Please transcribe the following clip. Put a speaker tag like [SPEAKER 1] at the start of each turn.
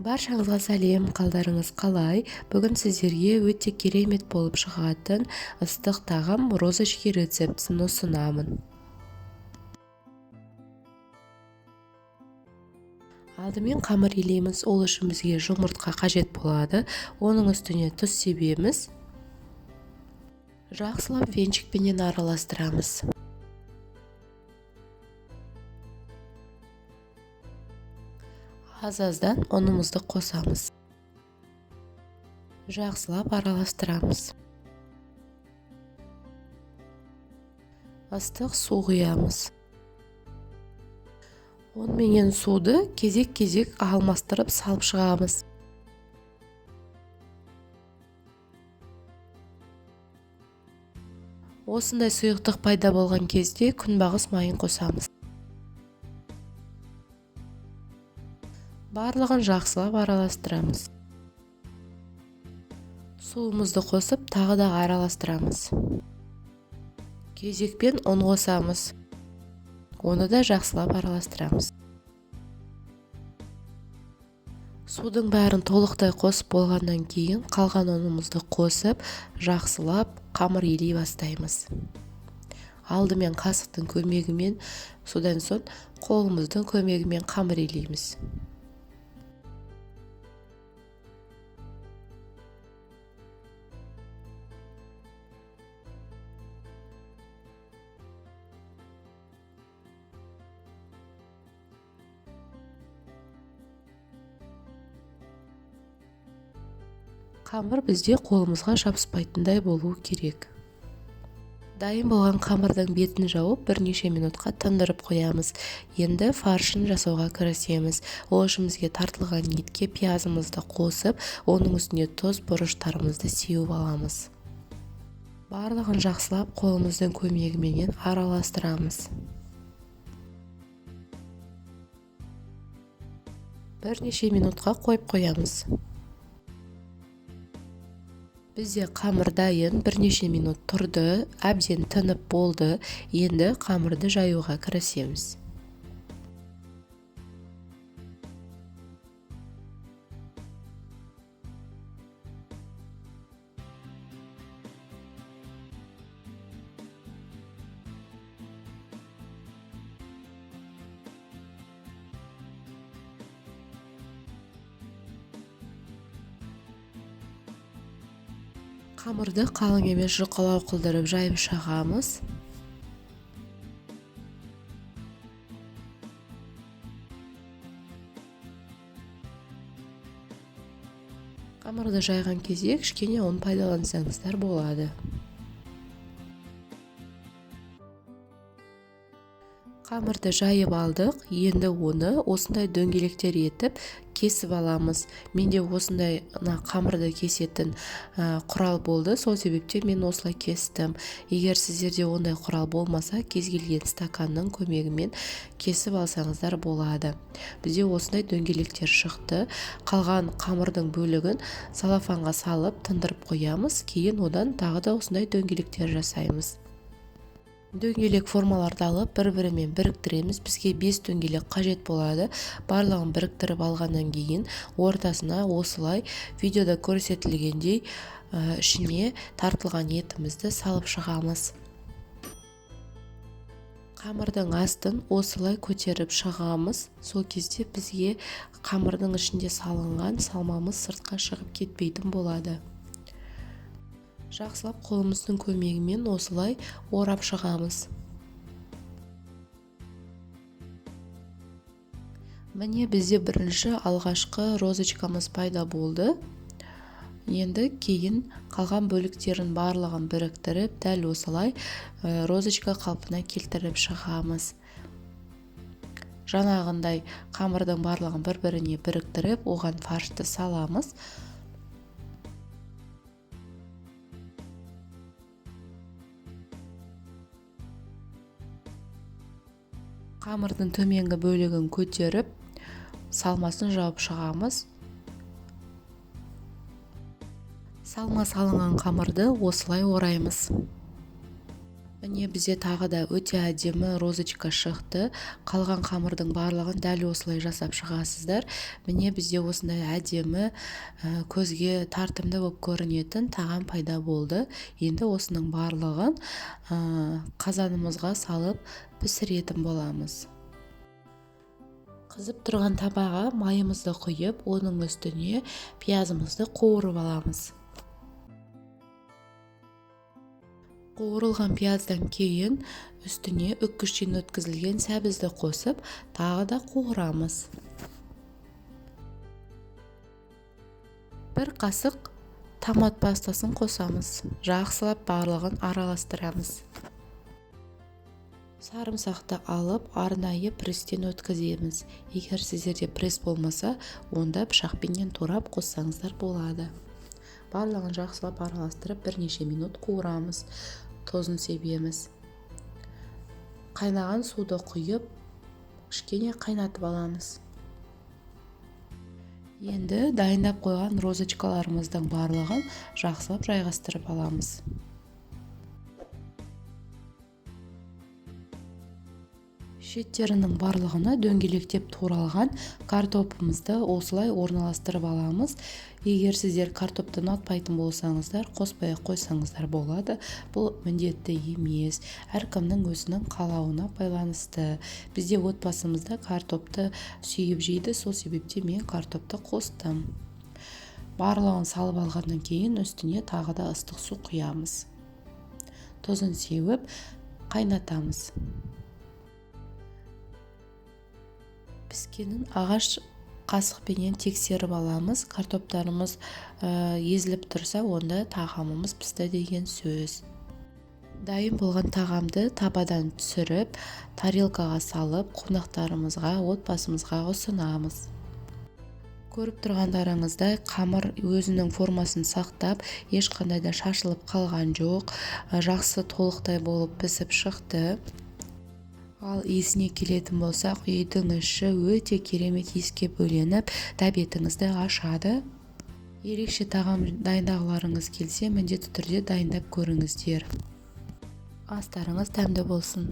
[SPEAKER 1] Баршаңызға сәлем, қалдарыңыз қалай? Бүгін сіздерге өте керемет болып шығатын ыстық тағам розочки рецептісін ұсынамын. Алдымен қамыр илейміз. Ол үшін бізге жұмыртқа қажет болады. Оның үстіне тұз себеміз. Жақсылап венчикпенен араластырамыз. Аз-аздан ұнымызды қосамыз. Жақсылап араластырамыз. Ыстық су құямыз. Ұн менен суды кезек-кезек алмастырып салып шығамыз. Осындай сұйықтық пайда болған кезде күнбағыс майын қосамыз. Барлығын жақсылап араластырамыз. Суымызды қосып, тағы да араластырамыз. Кезекпен ұн қосамыз. Оны да жақсылап араластырамыз. Судың бәрін толықтай қосып болғаннан кейін қалған ұнымызды қосып, жақсылап қамыр илей бастаймыз. Алдымен қасықтың көмегімен, содан соң қолымыздың көмегімен қамыр илейміз. Қамыр бізде қолымызға жабыспайтындай болуы керек. Дайын болған қамырдың бетін жауып, бірнеше минутқа тындырып қоямыз. Енді фаршын жасауға кірісеміз. Ол үшін бізге тартылған етке пиязымызды қосып, оның үстіне тұз, бұрыштарымызды сеуіп аламыз. Барлығын жақсылап қолымыздың көмегіменен араластырамыз. Бірнеше минутқа қойып қоямыз. Бізде қамыр дайын, бірнеше минут тұрды, әбден тынып болды. Енді қамырды жаюға кірісеміз. Қамырды қалың емес жұқалау қылдырып жайып шығамыз. Қамырды жайған кезде кішкене ұн пайдалансаңыздар болады. Қамырды жайып алдық, енді оны осындай дөңгелектер етіп кесіп аламыз. Менде осындай қамырды кесетін құрал болды, сол себептен мен осылай кестім. Егер сіздерде ондай құрал болмаса, кез келген стаканның көмегімен кесіп алсаңыздар болады. Бізде осындай дөңгелектер шықты. Қалған қамырдың бөлігін салафанға салып тындырып қоямыз. Кейін одан тағы да осындай дөңгелектер жасаймыз. Дөңгелек формаларды алып бір-бірімен біріктіреміз. Бізге 5 дөңгелек қажет болады. Барлығын біріктіріп алғаннан кейін ортасына осылай видеода көрсетілгендей ішіне тартылған етімізді салып шығамыз. Қамырдың астын осылай көтеріп шығамыз. Сол кезде бізге қамырдың ішінде салынған салмамыз сыртқа шығып кетпейтін болады. Жақсылап қолымыздың көмегімен осылай орап шығамыз. Міне бізде бірінші алғашқы розочкамыз пайда болды. Енді кейін қалған бөліктерін барлығын біріктіріп, дәл осылай розочка қалпына келтіріп шығамыз. Жаңағындай қамырдың барлығын бір-біріне біріктіріп, оған фаршты саламыз. Қамырдың төменгі бөлігін көтеріп, салмасын жауып шығамыз. Салма салынған қамырды осылай ораймыз. Міне, бізде тағы да өте әдемі розочка шықты. Қалған қамырдың барлығын дәл осылай жасап шығасыздар. Міне, бізде осындай әдемі, көзге тартымды болып көрінетін тағам пайда болды. Енді осының барлығын қазанымызға салып пісіретін боламыз. Қызып тұрған табаға майымызды құйып, оның үстіне пиязымызды қуырып аламыз. Қуырылған пияздан кейін үстіне үккіштен өткізілген сәбізді қосып, тағы да қуырамыз. 1 қасық томат пастасын қосамыз. Жақсылап барлығын араластырамыз. Сарымсақты алып, арнайы пресстен өткіземіз. Егер сіздерде пресс болмаса, онда пышақпенен турап қоссаңыздар болады. Барлығын жақсылап араластырып, бірнеше минут қуырамыз. Тұзын себеміз. Қайнаған суды құйып, кішкене қайнатып аламыз. Енді дайындап қойған розочкаларымыздың барлығын жақсылап жайғастырып аламыз. Шеттерінің барлығына дөңгелектеп туралған картопымызды осылай орналастырып аламыз. Егер сіздер картопты ұнатпайтын болсаңыздар, қоспай ақ қойсаңыздар болады. Бұл міндетті емес. Әркімнің өзінің қалауына байланысты. Бізде отбасымызда картопты сүйіп жейді, сол себептен мен картопты қостым. Барлығын салып алғаннан кейін үстіне тағы да ыстық су құямыз. Тұзын сеуіп қайнатамыз. Піскенін ағаш қасықпенен тексеріп аламыз. Картоптарымыз езіліп тұрса, онда тағамымыз пісті деген сөз. Дайын болған тағамды табадан түсіріп, тарелкаға салып, қонақтарымызға, отбасымызға ұсынамыз. Көріп тұрғандарыңыздай, қамыр өзінің формасын сақтап, ешқандай да шашылып қалған жоқ, жақсы толықтай болып пісіп шықты. Ал иісіне келетін болсақ, үйдің іші өте керемет иіске бөленіп, тәбетіңізді ашады. Ерекше тағам дайындағыларыңыз келсе, міндетті түрде дайындап көріңіздер. Астарыңыз дәмді болсын.